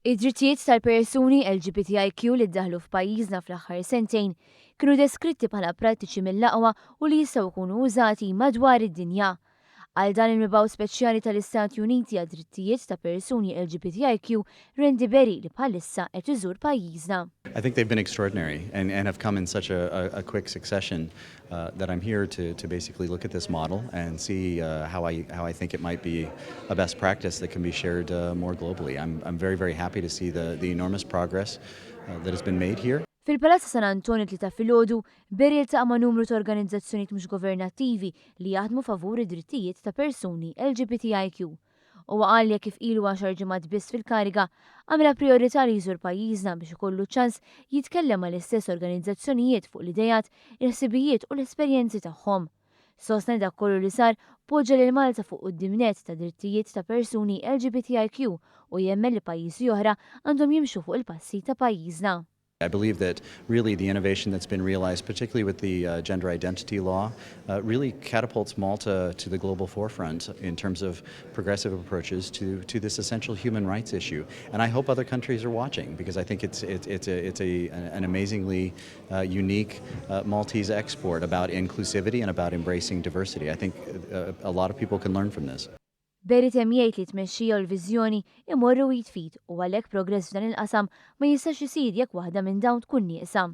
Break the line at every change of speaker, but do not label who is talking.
Id-drittijiet tal-persuni LGBTIQ li ddaħlu f'pajjiżna fl-aħħar sentejn kienu deskritti bħala prattiċi mill-aqwa u li jistgħu jkunu użati madwar id-dinja. Qal dan il-mibgħut speċjali tal-Istati Uniti għad-drittijiet ta' persuni LGBTIQ, Randy Berry, li bħalissa qed iżur pajjiżna.
I think they've been extraordinary and have come in such a quick succession that I'm here to basically look at this model and see how I think it might be a best practice that can be shared more globally. I'm very, very happy to see the enormous progress that has been made here.
Fil-Palazzo San Antonio t-Tlieta filgħodu, Berry iltaqa' ma' numru ta' organizzazzjonijiet mhux governattivi li jaħdmu favur id-drittijiet ta' persuni LGBTIQ. U qal li kif ilu 10 ġimgħat biss fil-kariga, għamilha priorità li jżur pajjiżna biex ikollu ċans jitkellem mal-istess organizzazzjonijiet fuq l-idejat, il-ħsibijiet u l-esperjenzi tagħhom. Sostna dak kollu li sar poġġa lil Malta fuq quddiem nett ta' drittijiet ta' persuni LGBTIQ u jemmen li pajjiżi oħra għandhom jimxu fuq il-passi ta' pajjiżna.
I believe that really the innovation that's been realized, particularly with the gender identity law, really catapults Malta to the global forefront in terms of progressive approaches to this essential human rights issue. And I hope other countries are watching because I think it's an amazingly unique Maltese export about inclusivity and about embracing diversity. I think a lot of people can learn from this.
Berry temm jgħid li tmexxija u l-viżjoni imorru id f'id u għalhekk progress f'dan il-qasam ma jistax isir jekk waħda minn dawn tkun nieqsa.